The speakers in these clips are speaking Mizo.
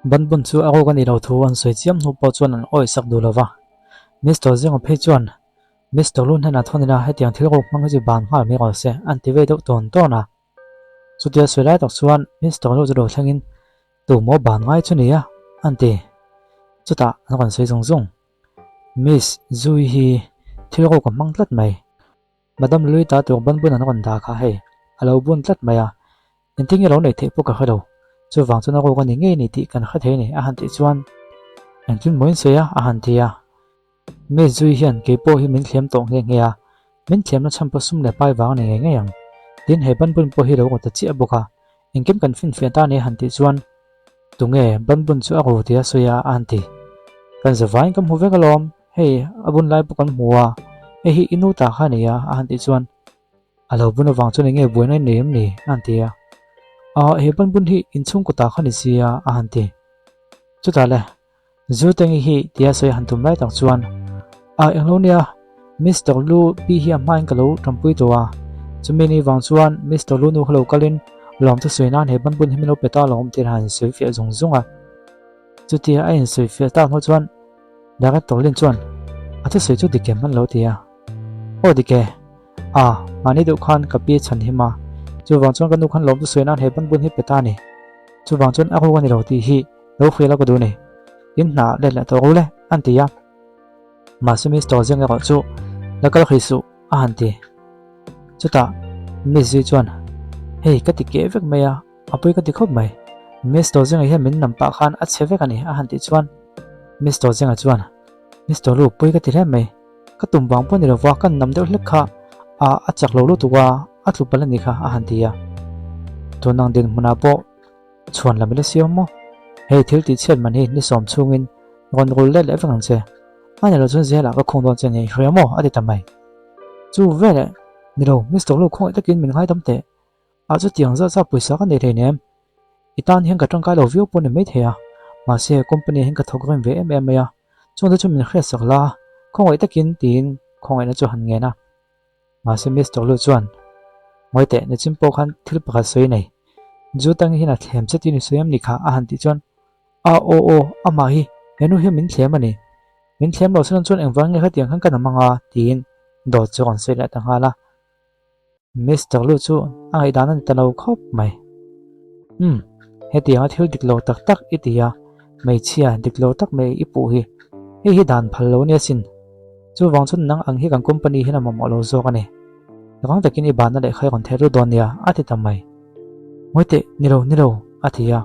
Banbun chu a ruk a nih loh thu an sawi chiam hnu pawh chuan an awih sak duh lo va. Mister Zinga phei chuan, Mister Lu hnenah thawn ila hetiang thil ruk hmang hi chu ban nghal mai rawh se an ti ve deuh tawn tawn a. Chutia sawi lai tak chuan Mister Lu chu lo thlengin tumaw ban ngai chu nia an ti. Chutah an rawn sawi zung zung. Miss Zui hi thil ruk a hmang tlat mai. Madam Lui ta tur banbun an rawn dah kha hei a lo bun tlat mai a. Engtin nge lo neih theih pawh ka hre lo. Chuvang chuan a ruk a ni ngei ni tih kan hre thei a ni a han tih chuan engtin maw in sawi a a han ti a. Miss Zui hian kei pawh hi min thlem tawh nghe nghe a, min thlemna chhan pawh sum leh pai vang a ni ngei ngei ang. Tin he banbun pawh hi lo rawt ta chiah bawk a, engkim kan finfiah ta a ni a han tih chuan tunge banbun chu a ru tia sawi a a han ti. Kan zavaiin ka hmu vek alawm, hei a bun lai pawh kan hmu a, hei hi i nu ta kha a ni a a han tih chuan A lo bun avang chuan enge buaina i nei em ni? a han ti a. Aw, he banbun hi inchhungkaw ta kha ni sia, a han ti. Chutah le, Zu Tengi hi tia sawi a han tum lai tak chuan, A englo nia, Mister Lu pi hi a hmain ka lo tanpui tawh a. Chumi ni vang chuan Mister Lu nu kha lo kalin lawmthu sawi nan he banbun hi min lo pe ta alawm tih a han sawi fiah zung zung a. Chutia a insawi fiah tak hnu chuan Director Lin chuan a thusawi chu dik em an lo ti a. Aw dik e. A, mahni deuh khan ka pi chhan him a, chuvang chuan ka nu khan lawm chu sawi nan he banbun hi pe ta a ni. Chuvang chuan a ruk a ni lo tih hi lo hrial a ka duh a ni. In hna let leh tawh ru le, an ti a. Mahse Mister Zeng erawh chu la kal hrih suh a han ti. Chutah Miss Zui chuan, Hei ka ti keh vek mai a, a pawi ka ti khawp mai. Mister Zenga hian min nam pah khan a chhe vek a ni a han tih chuan Mister Zenga chuan, Mister Lu pawi ka ti hle mai. Ka tum vang pawh ni lova kan nam deuh hlek kha a a chak lo lutuk a, a tlu palh a ni kha a han ti a. Tun ang dinhmunah pawh chhuan lam ila siam maw? Hei thil tih chhiat man hi ni sawm chhungin rawn rul let leh vek ang che. A ni lo chuan zelah ka khung dawn che ni hria maw? a ti ta mai. Chu veleh ni lo Mister Lu khawngaih takin min ngaidam teh. A chutiang zat zat pawisa ka nei hleinem. I tan hian ka tangkai lo viau pawh ni maithei a, mahse company ah hian ka thawk rem ve em em mai a, chungte chu min hriatsak la, khawngaih takin tiin khawngaihna chu han ngen a. Mahse Mister Lu chuan, Ngawi teh, nichin pawh khan thil pakhat sawi nei, Zu tang hian a thlem che tih ni sawi em ni kha a han tih chuan, A aw aw, amah hi he nu hian min thlem a ni, min thlem loh chuan chuan engvang nge khatiang khan ka nam anga tiin dawt chu a rawn sawi leh ta nghal a. Mister Lu chu a ngaihdan a ni ta lo khawp mai. Umm, hetianga thil dik lo tak tak i ti a, hmeichhia dik lo tak mai i puh hi, hei hi dan phal lo nia sin. Chuvang chuan nang ang hi kan company hian a mamawh lo zawk a ni. Rang takin i banna lehkha i rawn theh lut dawn nia, a ti ta mai. Ngawi teh, ni lo, ni lo, a ti a,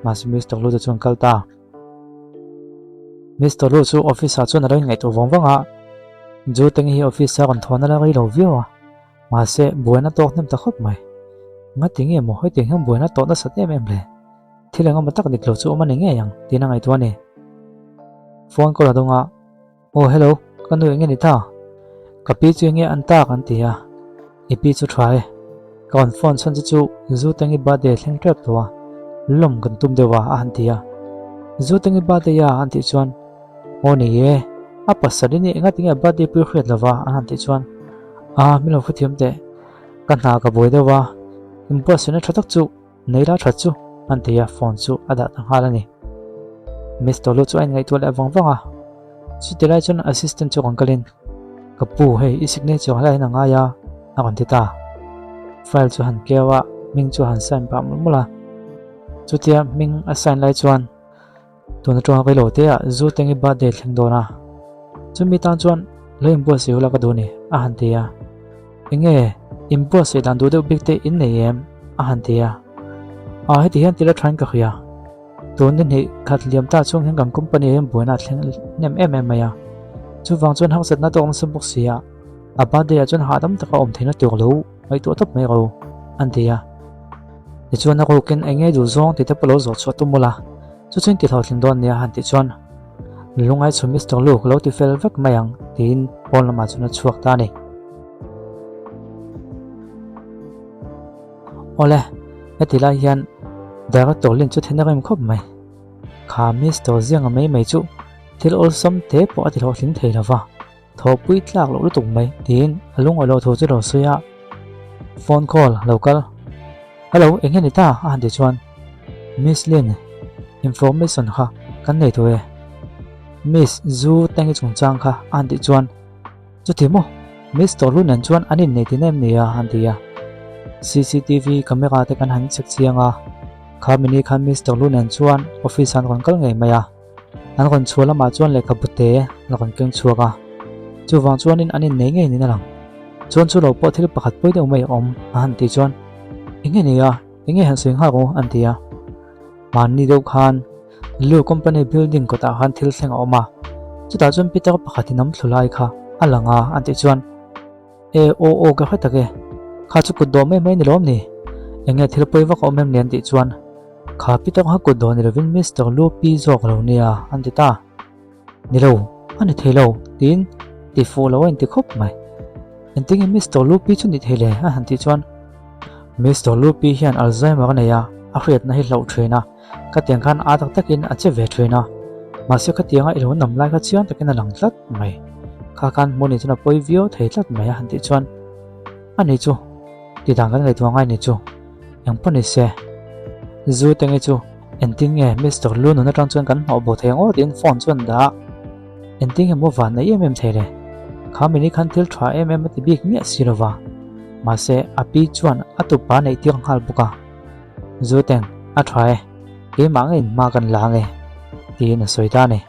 mahse Mister Lu te chuan kal ta. Mister Lu chu office ah chuan a lo inngaihtuah vawng vang a, Ju Teng hi office a rawn thawn a la rei lo viau a, mahse buaina tawk hnem ta khawp mai. Ngati nge maw hetiang hian buaina tawh nasat em em le? Thil engemaw tak dik lo chu awm a ni ngei ang tiin a ngaihtuah a ni. Phone call a dawng a. Aw hello, ka nu enge ni ta? Ka pi chu enge an tak an ti a, i pi chu tha e. Ka rawn phone chhan che chu Zu Tengi birthday thleng tep tawh a, lawm kan tum deuh a a han ti a. Zu Tengi birthday a an tih chuan, Aw ni e, a pasal i nih enga tinge birthday pui hriat lova an han tih chuan, A min lo hrethiam teh, ka hna ka buai deuh a, inbuatsaihna tha tak chu Nei la that chu an ti a, phone chu a dah ta nghal a ni. Miss Tolu chu a inngaihtuah leh vang vang a, chuti lai chuan assistant chu rawn kalin, Ka pu, hei i signature helai hian a ngai a, a rawn ti ta. File chu han keu a, hming chu a han sign pah mawlh mawlh a. Chutia hming a sign lai chuan tun atanga rei lo te ah Zu Tengi birthday thleng dawn a, chumi tan chuan lo inbuatsaih hula ka duh a ni, a han ti a. Enge inbuatsaih dan duh deuh bik te in nei em? a han ti a. A heti hian tila thain ka hria. Tun ni hnih khat liam ta chhung hian kan company ah hian buaina a thleng hnem em em mai a. Chuvang chuan harsatna te awm sa bawk si a, a birthday ah chuan hahdam taka awm theihna tur lo ngaihtuah tawp mai ro, an ti a. Tichuan a rukin enge duh zawng tih te pawh lo zawh chhuah tum ula, chu chu in ti hlawhtling dawn nia han tih chuan lungai chhun Mister Lu ka lo ti fel vek mai ang tiin pawn lamah chuan a chhuak ta a ni. Awle, heti lai hian Director Lin chu then a rem khawp mai. Kha Mister Zianga mai mai chu thil awlsam te pawh a ti hlawhtling thei lova. Thawhpui tlak loh lutuk mai tiin a lungawi loh thu chu lo sawi a, phone call a lo kal. Hello, eng nge ni ta? a han ti chuan Miss Lin, Information kha kan nei tawh e. Miss Zu Teng-i chungchang kha a han tih chuan, Chuti maw? Miss Tawhlu nen chuan an innei tin em ni a? an ti a. Cctv camera te kan han check chiang a, kha mini khan Miss Tawhlu nen chuan office ah an rawn kal ngei mai a. An rawn chhuah lamah chuan lehkhabu te an rawn keng chhuak a, chuvang chuanin an innei ngei niin a lang. Chuan chu lo pawh thil pakhat pawi deuh mai a awm a han tih chuan, Enge ni a? Enge han sawi nghak u? an ti a. Mahni deuh khan Lu company building kawtah khan thil thleng a awm a, chutah chuan pitar pakhatin am thlu lai kha a lang a an tih chuan, E aw aw ka hre tak e, kha chu kut dawh mai mai ni lawm ni? Enge thil pawi vak a awm em ni an tih chuan, Kha pitar kha kut dawh ni lovin Mister Lu pi zawk a lo nia an ti ta. Ni lo, a ni thei lo tiin ti fuh lo a inti khawp mai. Engtinge Mister Lu pi chu ni thei le a han tih chuan, Mister Lu pi hian Alzheimer a nei a, a hriatna hi hlauh thin a, Khatiang khan a tak takin a che ve thin a, mahse khatianga i lo nam lai kha chiang takin a lang tlat mai. Kha khan hmuh chuan a pawi viau thei tlat mai a han tih chuan, A ni chu, ti dan kan ngaihtuah ngai ni chu, eng pawh ni se. Zu te nge chu engtin nge Mister Lu nun atang chuan kan hnawh bo thei ang aw tiin phone chuan dah a, engtin nge maw van nei em em thei le? Kha mini khan thil tha em em a ti bik miah si lova, mahse a pi chuan a tupa neih tir nghal bawk a. Zuteng, a tha e, keimah ngeiin hma kan la ange, tiin a sawi ta a ni.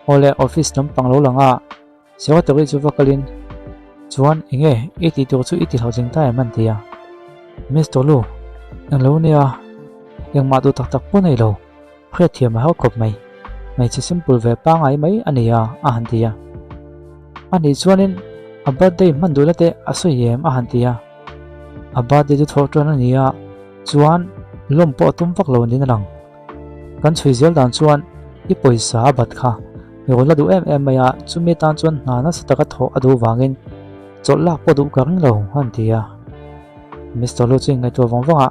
Awle, office lampang lo lang a, secretary chu va kalin, Chuan, enge i tih tur chu i ti hlawhtling ta em an ti a. Mister Lu, englo nia, engmah duh tak tak pawh nei lo, hriatthiam a har khawp mai, hmeichhe simple ve pangngai mai a ni a, a han ti a. A nih chuanin a birthday hman duhna te a sawi em a han ti a. A birthday chu thawh tan a ni a, chuan lawm pawh a tum vak lo niin a lang. Kan chhui zel dan chuan i pawisa a bat kha i rawn la duh em em mai a, chumi tan chuan hna nasa taka thawh a duh vangin chawlh lak pawh duh ka ring lo a han ti a. Mister Lu chu inngaihtuah vang vang a,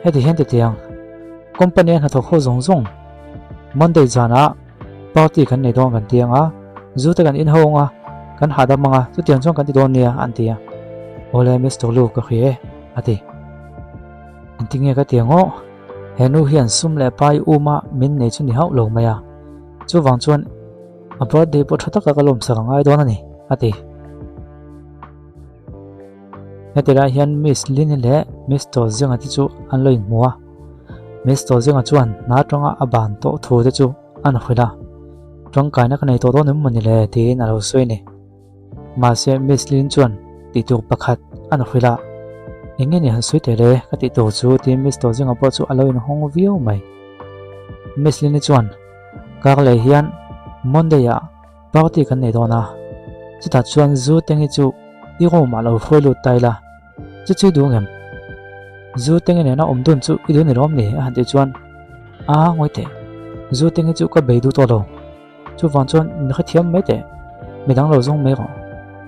heti hian ti tiang company a hnathawk ho zawng zawng Monday zanah Party kan nei dawn kan ti ang a, zu te kan in ho ang a, kan hahdam ang a, chutiang chuan kan ti dawn nia an ti a. Awle Mister Lu ka hria e a ti. Engtinge ka ti ang aw, he nu hian sum leh pai uma min nei chu ni hauh lo mai a, chuvang chuan a birthday pawh tha taka ka lawmsak a ngai dawn a ni a ti. Heti lai hian Miss Lini leh Miss Tawlzinga te chu an lo inhmu a, Miss Tawlzinga chuan hna atanga a ban tawh thu te chu a hrilh a, Tangkaina ka nei tawh dawn em mawni le tiin a lo sawi a ni. Mahse Miss Lin chuan tih tur pakhat a hrilh a, Eng nge ni han sawi teh le ka tih tur chu tiin Miss Tawlzinga pawh chu a lo inhawng viau mai. Miss Lini chuan Kar leh hian Monday ah Party kan nei dawn a, chutah chuan zu te nge chu i room ah lo hruai lut ta ila, chu chu i duh ngem? Zu te nge nena awm dun chu i duh ni lawm ni? a han tih chuan, A ngawi teh, zu te nge chu ka bei duh tawh lo, chuvang chuan min hrethiam mai teh, midang lo zawng mai rawh,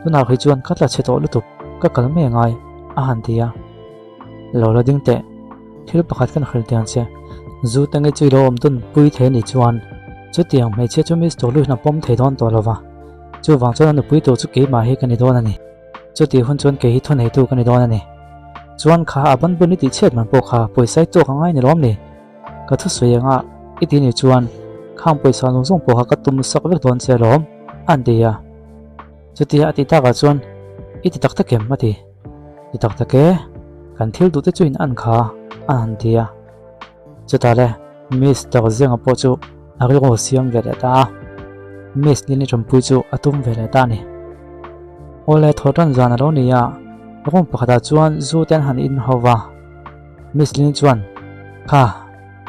tunah khi chuan ka tla chhe tawh lutuk, ka kal mai angai, a han ti a. Lo la ding teh, thil pakhat kan hrilh tiang che, zu te nge chu i lo awm dun pui thei a nih chuan chutiang hmeichhia chu Mister Lu hian a pawm thei dawn tawh lo va, chuvang chuan a nupui tur chu keimah hi ka ni dawn a ni. Chutih hun chuan kei hi thuneitu ka ni dawn a ni. Chuan kha a ban bun i tih chhiat man pawh kha pawisa i tuak a ngai ni lawm ni? Ka thusawi anga i ti nih chuan khang pawisa zawng zawng pawh kha ka tum sak vek dawn che lawm, a an ti a. Chutia a tih takah chuan i ti tak tak em? a ti. Ti tak tak e, kan thil duh te chu in an kha a han ti a. Chutah le Miss Darzenga pawh chu a rilru siam ve leh ta a, Miss Lily Ṭampui chu a tum ve leh ta a ni. Awle thaw ṭan zan a lo ni a, room pakhatah chuan zu te an han in ho va. Miss Lily chuan, Kha,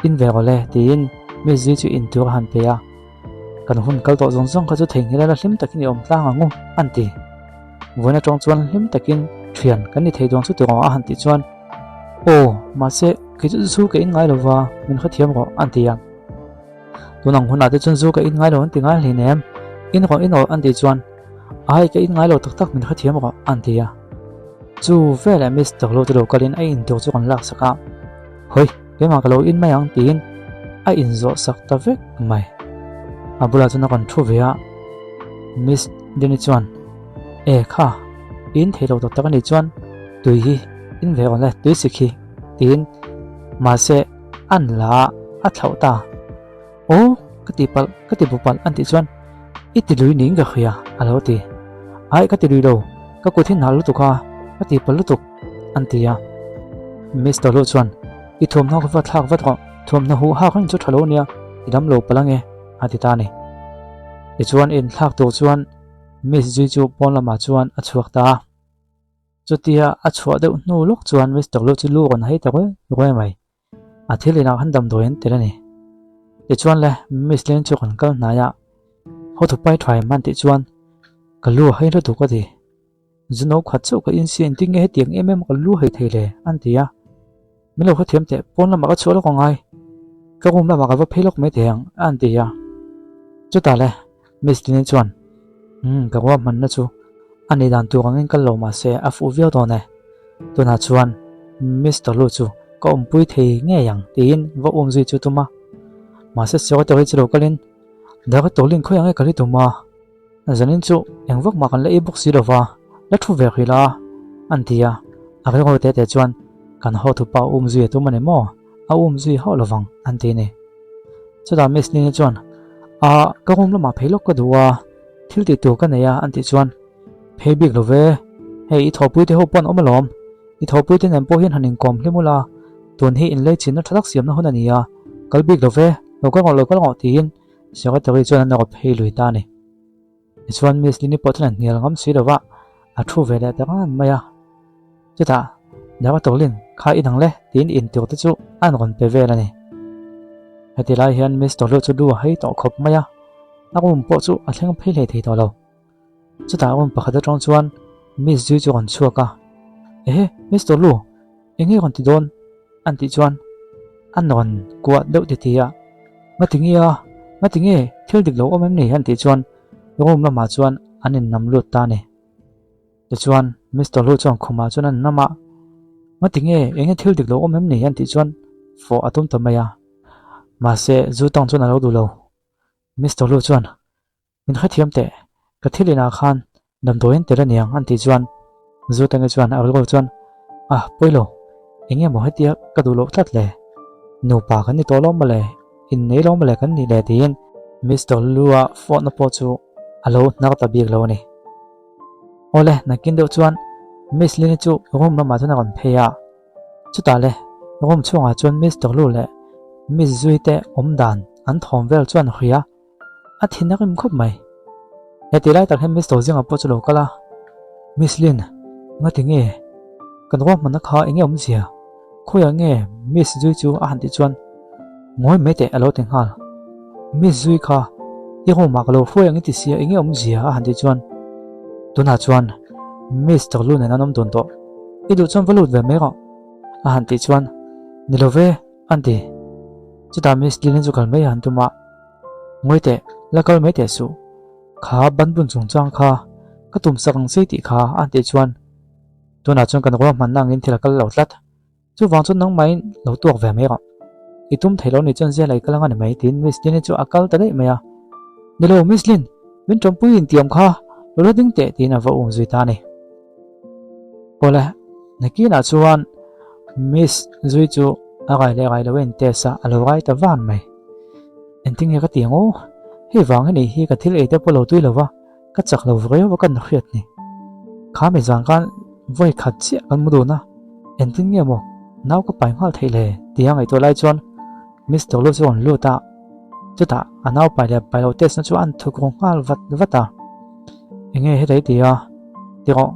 in ve rawh le tiin Miss Zi chu in tur a han pe a. Kan hun kal tawh zawng zawng kha chu theihnghilh a la hlim takin i awm tlang ang u, an ti. Vawiin atang chuan hlim takin thian kan ni thei dawn chu tiraw a han tih chuan, Aw, mahse kei chu zu ka in ngai lo va, min hrethiam rawh, an ti a. Tun ang hunah te chuan zu ka in ngai lo an ti ngai hleinem, in rawh in rawh an tih chuan, Ai, ka in ngai lo tak tak min hrethiam rawh, an ti a. Chu veleh Mister Lo te lo kalin a in tur chu kan laksak a, Hawi, keimah ka lo in mai ang tiin a inzawh sak ta vek mai. A bulah chuan a rawn thu ve a, Miss Jenny chuan, E kha, i in thei lo tak tak a nih chuan tui hi in ve rawn le, tui sik hi tiin. Mahse, an la a, a thlauh ta. Aw, ka ti palh, ka ti bu palh an tih chuan, I ti lui niin ka hria, a lo ti. Aih, ka ti lui lo, ka kut hi nal lutuk a, ka ti palh lutuk, an ti a. Mister Lu chuan, I thuamhnaw kha va thlak vat rawh, thuamhnaw huh hak reng chu tha lo ania, i dam lo palh ange, a ti ta a ni. Tichuan, inthlak tur chuan Miss Zui chu pawn lamah chuan a chhuak ta a. Chutia a chhuah deuh hnu lawk chuan Mister Lu chu lu rawn hei ta ruai ruai mai. A thil inah khan damdawi an tel a ni. Tichuan le, Miss Lin chu kan kal hnai a, Hawthu pai tha em an tih chuan ka lu a hei lutuk a ti. Zu no khat chauh ka insi engtin nge hetiang em em ka lu hei thei le an ti a. Min lo hrethiam teh, pawn lamah ka chhuah lawk angai, ka room lamah ka va phei lawk mai thei ang an ti a. Chutah le, Miss Lin chuan, Umm, ka ruahmanna chu a nih dan tur angin kal lo mahse a fuh viau dawn e. Tunah chuan Mister Lu chu ka awmpui thei ngei ang tiin va um zui chu tum a. Mahse secretary chu lo kalin, Director Lin khawi ang e ka ri tum a, zanin chu eng vak mah kan la ei bawk si lova, la thu ve hrih la a, an ti a. A rilru teh teh chuan kan hotupa um zui a tum a ni maw? A um zui hauh lovang an ti a ni. Chutah Miss Nini chuan, Ah, ka room lamah phei lawk ka duh a, thil tih tur ka nei a an tih chuan, Phei bik lo ve, hei i thawhpui te ho pawh an awm alawm, i thawhpui te nen pawh hian han inkawm hlim ula, tun hi inlei chinna tha tak siamna hun a ni a, kal bik lo ve, lo kal ngawh lo kal ngawh tiin Secretary chuan a nawr phei lui ta a ni. Tichuan Miss Lini pawh chuan a hnial ngam si lova, a thu ve leh ta ngan mai a. Chutah, Dara Tawlin, kha i dang le, tiin intur te chu an rawn pe vel a ni. Heti lai hian Miss Tawlu chu lu a hei tawh khawp mai a, a room pawh chu a thleng phei hlei thei tawh lo. Chutah room pakhat atang chuan Miss Zui chu a rawn chhuak a, Ehe, Miss Tawlu, eng nge rawn ti dawn? an tih chuan a nawn kuah deuh ti ti a, Ngati nge a? Ngati nge? Thil dik lo awm em ni? an tih chuan room lamah chuan an innam lut ta a ni. Tichuan Mister Lu chuan khumah chuan an nam a, Ngati nge? Eng nge thil dik lo awm em ni? an tih chuan fawh a tum ta mai a, mahse zu tang chuan a lo duh lo. Mister Lu chuan Min hrethiam teh, ka thil inah khan damdawi an tel aniang an tih chuan Zutangi chuan a rilru chuan Ah pawi lo, eng nge maw hetia ka duh loh tlat le, nupa kan ni tawh lo mawle, innei lo mawle kan nih le tiin Mister Lua fawhna pawh chu a lo hnar ta bik lo a ni. Awle, nakin deuh chuan Miss Lini chu room lamah chuan a rawn phei a. Chutah le, room chhungah chuan Mister Lu leh Miss Zui te awm dan an thawm vel chuan a hria. A thin a rim khawp mai. Heti lai tak hian Miss Tozinga pawh chu lo kal a, Miss Lin, ngati nge? Kan ruahmanna kha eng nge awmzia? Khawiah nge Miss Zui chu a han tih chuan ngawi mai teh a lo ti nghal. Miss Zui kha i room ah ka lo hruai ang i ti sia eng nge awmzia a han tih chuan tunah chuan Miss Tolu nen an awm dun tawh. I duh chuan va lut ve mai rawh a han tih chuan ni lo ve an ti. Chutah Miss Lin chu kal mai a han tum a. Ngawi teh, la kal mai teh suh. Kha banbun chungchang kha ka tum sak ang che tih kha a tih chuan tunah chuan kan ruahmanna angin thil a kal lo tlat. Chuvang chuan nangmahin lo tuak ve mai rawh. I tum thei lo nih chuan zial a i kal anga ni mai tiin Miss Lin-i chu a kal ta daih mai a. Ni lo Miss Lin, min tawmpui intiam kha lo la ding teh tiin a va um zui ta a ni. Awle, nakinah chuan Miss Zui chu a rai leh rai lo a in test a, a lo rai ta van mai. Engtin nge ka ti ang aw? Hei vang hi nih hi ka thil ei te pawh lo tui lo va, ka chak lo riau a ka hriat ni. Kha mi zan khan vawi khat chiah kan mu dun a, engtin nge maw nau ka pai nghal theih le tia ngaihtuah lai chuan Mister Lu chu a rawn lut a, chutah a nau pai leh pai loh test na chu a thuk ru nghal vat vat a. Enge heta i ti a? Ti rawh,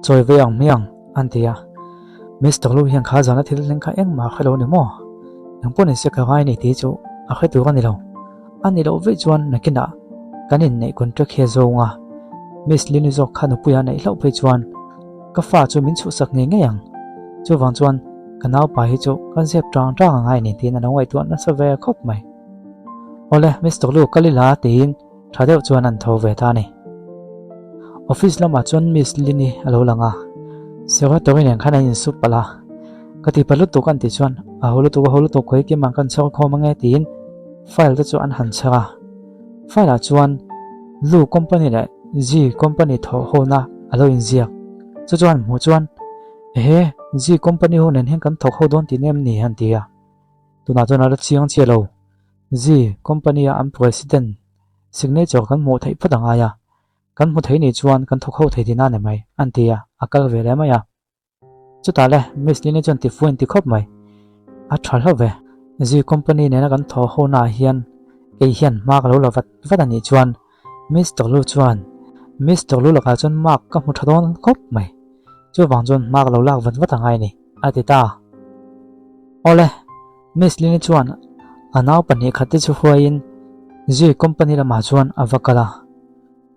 chawi ve ang hmiang an ti a. Mister Lu hian kha zana thil thleng kha engmah a hre lo ni maw? Engpawh ni se ka ngai ni tih chu a hre tur a ni lo. A ni loh veih chuan nakinah kan inneih contract hi a zawng a, Miss Lini zawk kha nupuia neih hlauh phei chuan ka fa chu min chhuhsak ngei ngei ang. Chuvang chuan ka naupa hi chu ka zep tang tang a ngai ni tiin a lo ngaihtuah nasa ve khawp mai. Awle, Mister Lu kal ila tiin tha deuh chuan an tho ve ta a ni. Office lamah chuan Miss Lini a lo lang a, Secretary nen khan an insup palh a, ka ti pa lutuk an tih chuan a ho lutuk a ho lutuk khawi kim ang kan chhar khawm ange tiin file te chu an han chhar a. File ah chuan Lu company leh Zee company thawh hona a lo inziak. Chu chuan hmuh chuan ehe Zee company ho nen hian kan thawk ho dawn tih nem ni an ti a. Tunah chuan a la chiang chiah lo. Zee company-a an president signature kan hmuh theih phawt a ngai a, kan hmu thei nih chuan kan thawk ho thei tihna a ni mai, an ti a, a kal ve leh mai a. Chutah le, Miss Lini chuan ti fuin ti khawp mai. A tha hlauh ve. Zee company nena kan thawh ho naah hian kei hian hma ka lo la vat vat a nih chuan Mister Lu chuan Mister Lu lakah chuan mark ka hmu tha dawn khawp mai. Chuvang chuan hma ka lo lak vat vat a ngai a ni, a ti ta. Awle, Miss Lini chuan a nau pahnih khat te chu hruaiin Zee company lamah chuan a va kal a.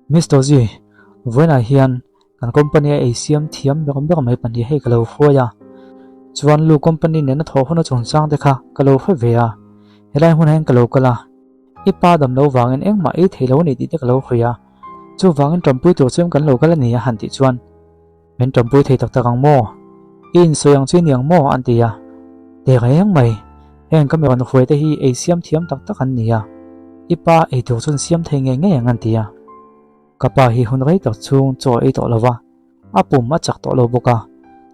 Mister Zee, vawiinah hian kan company a ei siam thiam ber ber mai pahnih hei ka lo hruai a. Chuan Lu company nena thawh hun a chungchang te kha ka lo hre ve a. Helai hmunah hian ka lo kal a. I pa dam lo vangin engmah ei thei lo a ni tih te ka lo hria. Chuvangin ṭampui tur chuan kan lo kal a ni a han tih chuan, Min ṭampui thei tak tak ang maw? I insawi ang chu i ni ang maw? an ti a. Teh reng mai, heng ka mi rawn hruai te hi ei siam thiam tak tak an ni a, i pa ei tur chuan siam thei ngei ngei ang an ti a. Ka pa hi hun rei tak chhung chaw ei tawh lo va, a pum a chak tawh lo bawk a,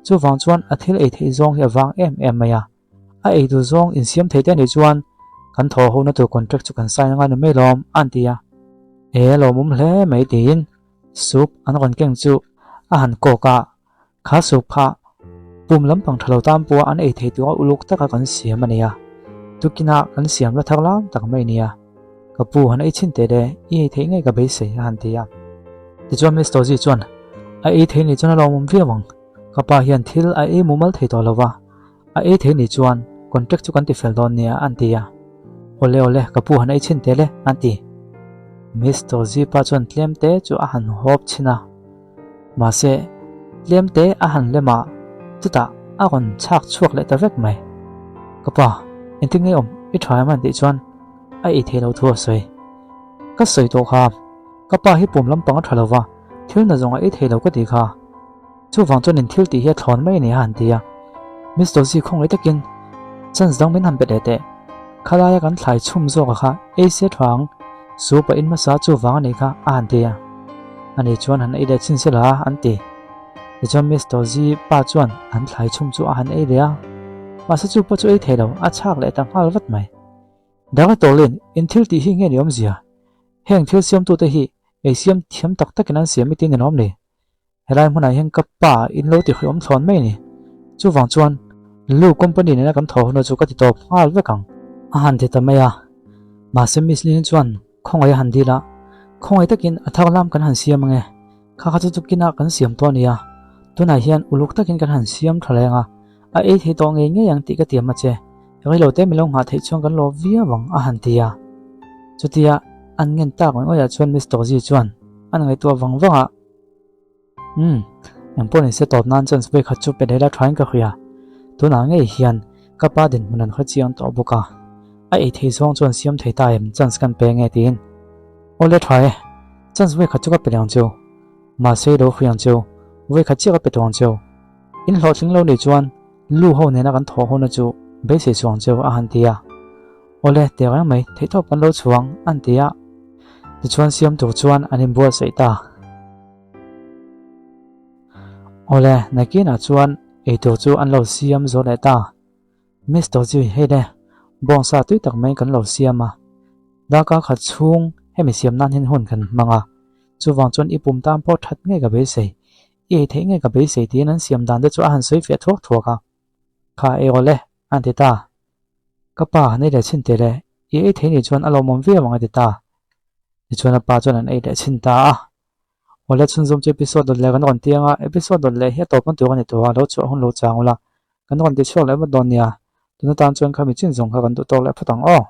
chuvang chuan a thil ei theih zawng hi a vang em em mai a. A ei duh zawng insiam thei te anih chuan kan thaw ho na tur contract chu kan sign anga ni mai lawm a an ti a. E lawmawm hle mai tiin soup an rawn keng chu a han kawk a, kha soup kha pum lampang tha lo tan pawha an ei thei tura uluk taka kan siam a nia, tukinah kan siam la thar lam tak mai nia, ka pu han ei chhin teh le, i ei theih ngei ka beisei a han ti a. Tichuan Miss Tozi chuan a ei thei nih chuan a lawmawm viau ang, ka pa hian thil a ei mumal thei tawh lo va, A ei thei nih chuan contract chu kan ti fel dawn nia an ti a. Awle awle ka pu han ei chhin tel e an ti. Mister Zipa chuan tlem te chu a han hawp chhin a. Mahse tlem te a han lem a, chutah a rawn chhak chhuak leh ta vek mai. Ka pa, engtin nge awm i tha em an tih chuan a ei thei lo thu a sawi. Ka sawi tawh kha, ka pa hi pum lampang a tha lo va, thil na zawng a ei thei lo ka ti kha. Chuvang chuan in thil tih hi a thlawn mai a ni a han ti a. Miss Dozy khawngaih takin chance dang min han pe leh teh. Khalaia kan thlai chhum zawk a kha ei se tha ang, soup a in hmasa chuvang a nih kha a han ti a. Ani chuan han ei leh chhin se la an ti. Tichuan Miss Dozy pa chuan an thlai chhum chu a han ei leh a. Mahse chu pawh chu ei thei lo, a chhak leh ta nghal vat mai. Dang tawlin in thil tih hi nge ni awmzia? Heng thil siamtute hi ei siam thiam tak takin an siam i ti ninawm ni? Helai hmunah hian ka pa in lo ti hriawm thlawn mai a ni. Chuvang chuan Lu company nena kan thaw huna chu ka ti tawp nghal vek ang. A han ti ta mai a. Mahse Miss Lin chuan khawngaih a han dil a, Khawngaih takin a thar lam kan han siam ange. Kha kha chu tukinah kan siam tawh a nia. Tunah hian uluk takin kan han siam tha leng a, a ei thei tawh ngei ngei ang tih ka tiam a che. Reilo te min lo nghah theih chuan kan lawm viau ang a han ti a. Chutia an ngen tak ngawih ngawihah chuan Miss Tozi chuan an ngaihtuah vang vang a. Umm, engpawh ni se tawp nan chuan spray khat chu pe leh la thain ka hria. Tunah ngei hian ka pa dinhmun an hre chiang tawh bawk a, a ei thei zawng chuan siam thei ta em chance kan pe nge tiin. Awle tha e, chance vawi khat chu ka pe leh ang cheu. Mahse i lo hria ang cheu, vawi khat chiah ka pe tawh ang cheu. In hlawhtling lo nih chuan lu ho nena kan thawh hona chu beisei chuang cheu a han ti a. Awle teh reng mai, theihtawp kan lo chhuang an ti a. Tichuan siam tur chuan an inbuatsaih ta. Awle, nakinah chuan eitur chu an lo siam zo leh ta. Mister Zui, hei le, bawngsa tui tak mai kan lo siam a. Darkar khat chhung hemi siam nan hian hun kan hmang a. Chuvang chuan i pum tan pawh that ngei ka beisei. I ei theih ngei ka beisei tiin an siam dan te chu a han sawi fiah thuak thuak a. Kha ei rawh le, an ti ta. Ka pa, han ei leh chhin teh le, i ei thei nih chuan a lawmawm viau ang a ti ta. Tichuan a pa chuan an ei leh chhin ta a. Awle chhunzawm chu episode dawt leh kan rawn ti anga, episode dawt leh hi a tawp na tur a ni tawh a, lo chhuah hun lo chang ula, kan rawn ti chhuak leh vat dawn nia. Tuna tan chuan khami chin zawng kha kan duh tawk leh phawt ang aw.